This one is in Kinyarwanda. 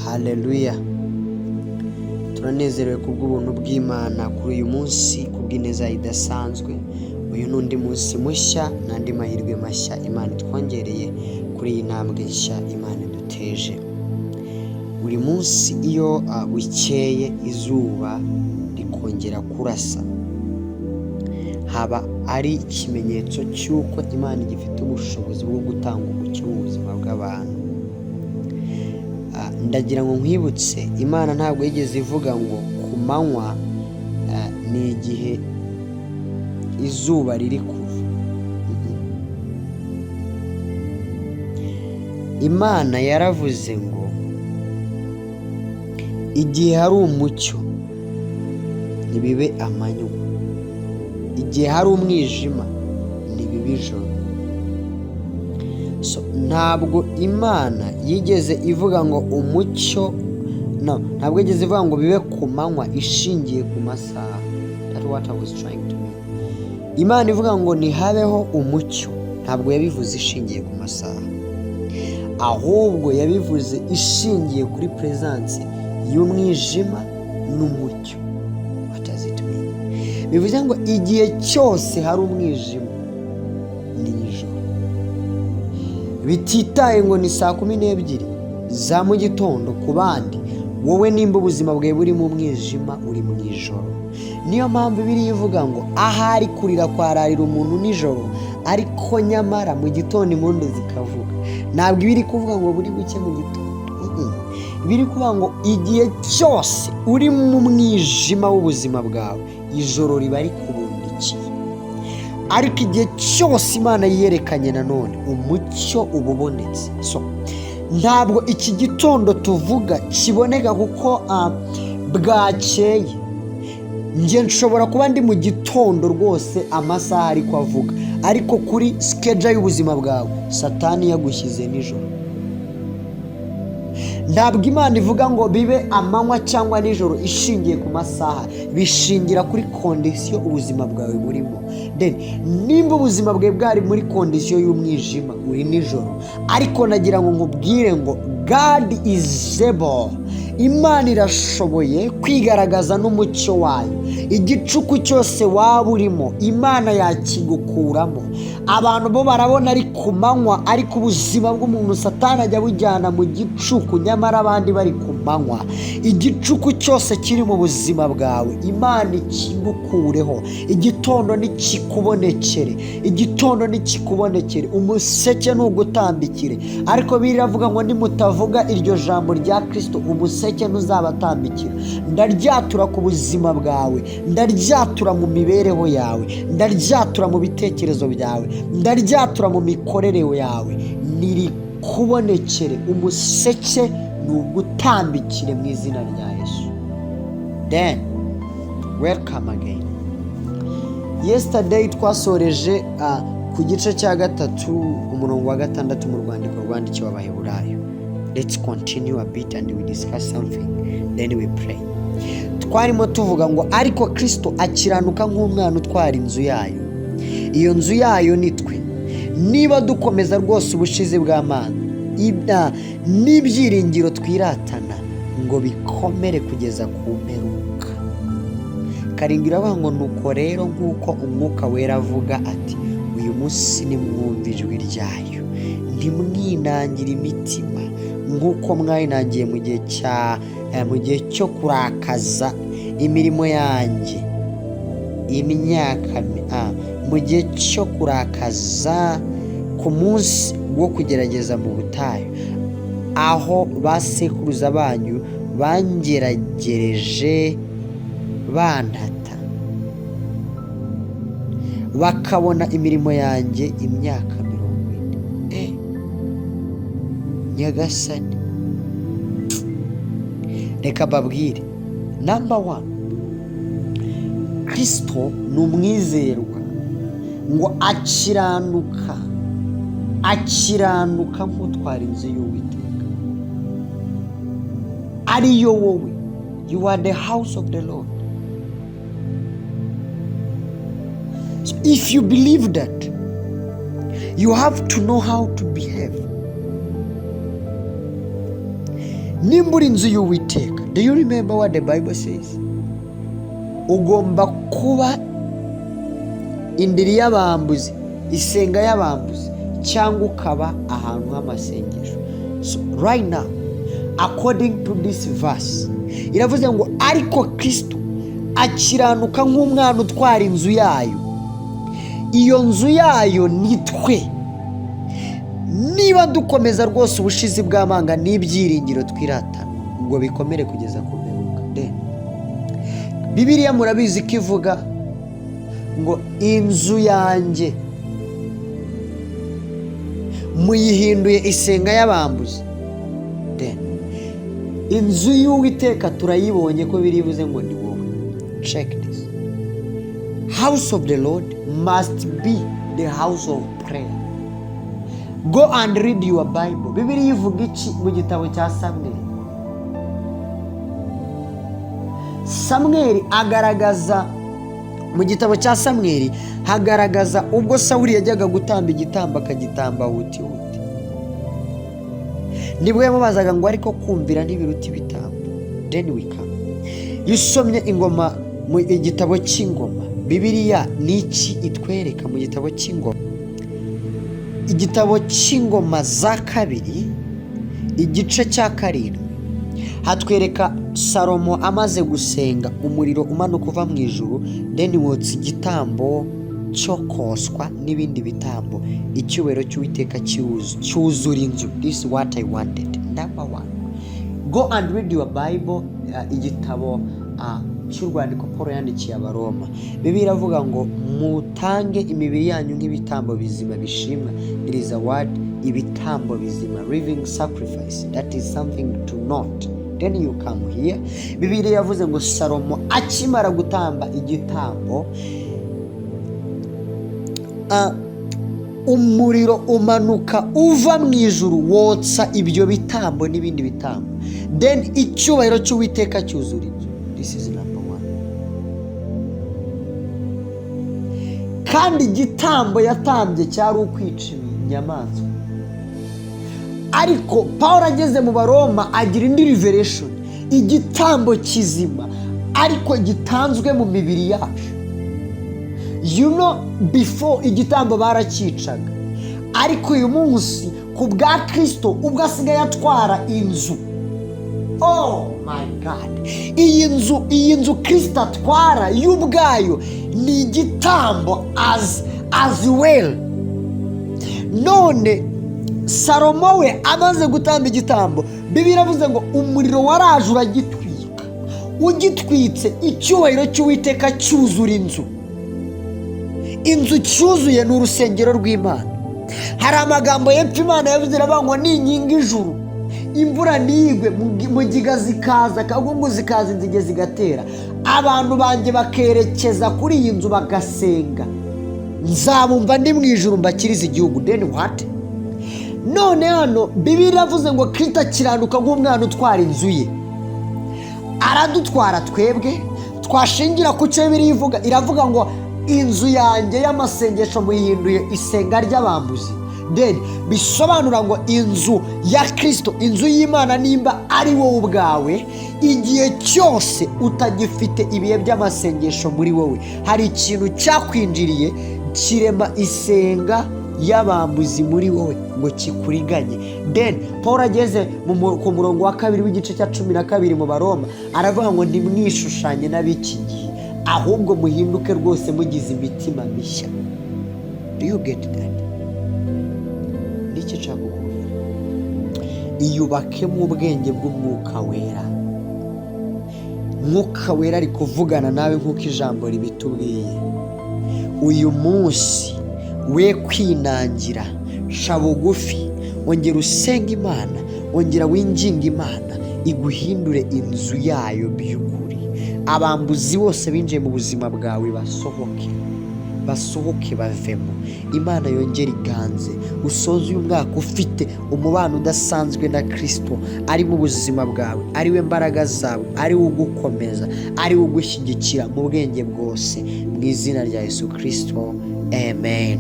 Haleluya! Turanezerewe kubw'ubuntu bw'Imana kuri uyu munsi, kubw'ineza idasanzwe. Uyu ni undi munsi mushya n'andi mahirwe mashya Imana itwongereye kuri iyi ntambwe nshya Imana iduteje. Buri munsi iyo bukeye izuba rikongera kurasa, haba ari ikimenyetso cy'uko Imana igifite ubushobozi bwo gutanga umucyo mu buzima bw'abantu. Ndagira ngo nkwibutse, Imana ntabwo yigeze ivuga ngo ku manywa ni igihe izuba riri kuva. Imana yaravuze ngo igihe hari umucyo ntibibe amanywa, igihe hari umwijima ntibibe ijoro. So, ntabwo Imana yigeze ivuga ngo umucyo, no, ntabwo yigeze ivuga ngo bibe ku manywa ishingiye ku masaha. That's what I was trying to mean. Imana ivuga ngo ntihabeho umucyo, ntabwo yabivuze ishingiye ku masaha, ahubwo yabivuze ishingiye kuri presence y'umwijima n'umucyo. What does it mean? Bivuze ngo igihe cyose hari umwijima ni ijoro, bititaye ngo ni saa 12 za mu gitondo ku bandi, wowe nimba ubuzima bwawe buri mu mwijima, uri mu ijoro. Niyo mpamvu Bibiliya ivuga ngo ahari kurira kwararira umuntu nijoro, ariko nyamara mu gitondo impundu zikavuga. Ntabwo iba iri kuvuga ngo buri buke mu gitondo. Biri kuvuga ngo igihe cyose uri mu mwijima w'ubuzima bwawe, ijoro riba rikubundikiye, ariko igihe cyose Imana yiyerekanye nanone, umucyo uba ubonetse. So ntabwo iki gitondo tuvuga kiboneka kuko bwakeye. Njye nshobora kuba ndi mu gitondo rwose, amasaha ariko avuga, ariko kuri schedule y'ubuzima bwawe Satani yagushyize nijoro. Ntabwo Imana ivuga ngo bibe amanywa cyangwa nijoro ishingiye ku masaha, bishingira kuri condition ubuzima bwawe burimo. Then nimba ubuzima bwawe bwari muri condition y'umwijima, uri nijoro. Ariko nagira ngo nkubwire ngo God is able, Imana irashoboye kwigaragaza n'umucyo wayo. Igicuku cyose waba urimo, Imana yakigukuramo. Abantu bo barabona ari ku manywa, ariko ubuzima bw'umuntu Satani ajya abujyana mu gicuku, nyamara abandi bari ku manywa. Igicuku cyose kiri mu buzima bwawe, Imana ikigukureho. Igitondo nikikubonekere, igitondo nikikubonekere, umuseke ntugutambikire. Ariko biravuga ngo nimutavuga iryo jambo rya Kirisito, umuseke ntuzabatambikira. Ndaryatura ku buzima bwawe, ndaryatura mu mibereho yawe, ndaryatura mu bitekerezo byawe, ndaryatura mu mikorere yawe, nirikubonekere. Umuseke ni ugutambikire mu izina rya Yesu. Then welcome again. Yesterday twasoreje ku gice cya 3, umurongo wa 6 mu rwandiko rwandikiwe Abaheburayo. Let's continue a bit and we discuss something, then we pray. Twarimo tuvuga ngo ariko Kirisito akiranuka nk'umwana utwara inzu yayo. Iyo nzu yayo ni twe, niba dukomeza rwose ubushizi bw'amanga n'ibyiringiro twiratana ngo bikomere kugeza ku mperuka. 7 iravuga ngo nuko rero nk'uko Umwuka Wera avuga ati: "Uyu munsi nimwumva ijwi ryayo, ntimwinangire imitima nk'uko mwayinangiye mu gihe cyo kurakaza imirimo yanjye imyaka mu gihe cyo kurakaza ku munsi wo kugerageza mu butayu, aho ba sekuruza banyu bangeragereje bantata, bakabona imirimo yanjye imyaka 40." Nyagasani, reka mbabwire. Number one, Kirisito ni umwizerwa, ngo akiranuka, akiranuka nk'utwara inzu y'Uwiteka, ariyo wowe. You are the house of the Lord. So if you believe that, you have to know how to behave. Nimba uri inzu y'Uwiteka, do you remember what the Bible says? Ugomba kuba indiri y'abambuzi, isenga y'abambuzi, cyangwa ukaba ahantu h'amasengesho. So right now, according to this verse, iravuze ngo ariko Kristo akiranuka nk'umwana utwara inzu yayo. Iyo nzu yayo ni twe, niba dukomeza rwose ubushizi bw'amanga n'ibyiringiro twiratana ngo bikomere kugeza ku mperuka. Then Bibiliya murabizi ko ivuga ngo inzu yanjye muyihinduye isenga y'abambuzi. Then inzu y'Uwiteka turayibonye ko biribuze ngo ni wowe. Check this: house of the Lord must be the house of prayer. Go and read your Bible. Bibiliya ivuga iki mu gitabo cya Samweli? Samweli agaragaza, mu gitabo cya Samweli hagaragaza ubwo Sawuli yajyaga gutamba igitambo, akagitamba huti huti. Nibwo yamubazaga ngo ariko kumvira ntibiruta ibitambo? Then we come, iyo usomye Ingoma, mu igitabo cy'Ingoma, Bibiliya ni iki itwereka mu gitabo cy'Ingoma? Igitabo cy'Ingoma za Kabiri, igice cya 7, hatwereka Salomo amaze gusenga, umuriro umanuka uva mu ijuru, then wotsa igitambo cyo koswa n'ibindi bitambo, icyubahiro cy'Uwiteka cyuzura inzu. This is what I wanted. Number one, go and read your Bible. Igitabo cy'urwandiko Paul yandikiye Abaroma, Bibiliya iravuga ngo mutange imibiri yanyu nk'ibitambo bizima bishimwa. It is a word, ibitambo bizima, living sacrifice. That is something to note. Then you come here, Bibiliya yavuze ngo Salomo akimara gutamba igitambo, umuriro umanuka uva mu ijuru, wotsa ibyo bitambo n'ibindi bitambo, then icyubahiro cy'Uwiteka cyuzura inzu. This is number one. Kandi igitambo yatambye cyari ukwica inyamaswa. Ariko Paul ageze mu Baroma agira indi revelation: igitambo kizima ariko gitanzwe mu mibiri yacu. Before, igitambo baracyicaga, ariko uyu munsi ku bwa Kirisito, ubwo asigaye atwara inzu, oh my God, iyi nzu Kirisito atwara y'ubwayo ni igitambo as well. None Salomo we amaze gutamba igitambo, Bibiliya iravuze ngo umuriro waraje uragitwika, ugitwitse icyubahiro cy'Uwiteka cyuzura inzu. Inzu cyuzuye ni urusengero rw'Imana. Hari amagambo y'epfo Imana yavuze, iravuga ngo ninkinga ijuru, imvura ntigwe, mugiga zikaza, kagungu zikaza, inzige zigatera, abantu banjye bakerekeza kuri iyi nzu bagasenga, nzabumva ndi mu ijuru, mbakirize igihugu. Then what? None hano Bibiliya iravuze ngo Kristo akiranuka nk'umwana utwara inzu ye. Aradutwara twebwe. Twashingira ku cyo Bibiliya ivuga, iravuga ngo inzu yanjye y'amasengesho muyihinduye isenga ry'abambuzi. Then bisobanura ngo inzu ya Kirisito, inzu y'Imana, nimba ari wowe ubwawe, igihe cyose utagifite ibihe by'amasengesho muri wowe, hari ikintu cyakwinjiriye kirema isenga y'abambuzi muri wowe ngo kikuriganye. Then Paul ageze ku murongo wa 2 w'igice cya 12 mu Baroma, aravuga ngo ntimwishushanye n'ab'iki gihe, ahubwo muhinduke rwose mugize imitima mishya. Do you get that? Nicyo nshaka kukubwira: iyubakemo ubwenge bw'Umwuka Wera. Mwuka Wera ari kuvugana nawe nk'uko ijambo ribitubwiye uyu munsi. We kwinangira, ca bugufi, ongera usenga Imana, ongera winginga Imana iguhindure inzu yayo by'ukuri. Abambuzi bose binjiye mu buzima bwawe basohoke, basohoke, bavemo. Imana yongere iganze, usoze uyu mwaka ufite umubano udasanzwe na Kirisito ari mu buzima bwawe, ari we mbaraga zawe, ari we ugukomeza, ari we ugushyigikira mu bwenge bwose, mu izina rya Yesu Kirisito, amen.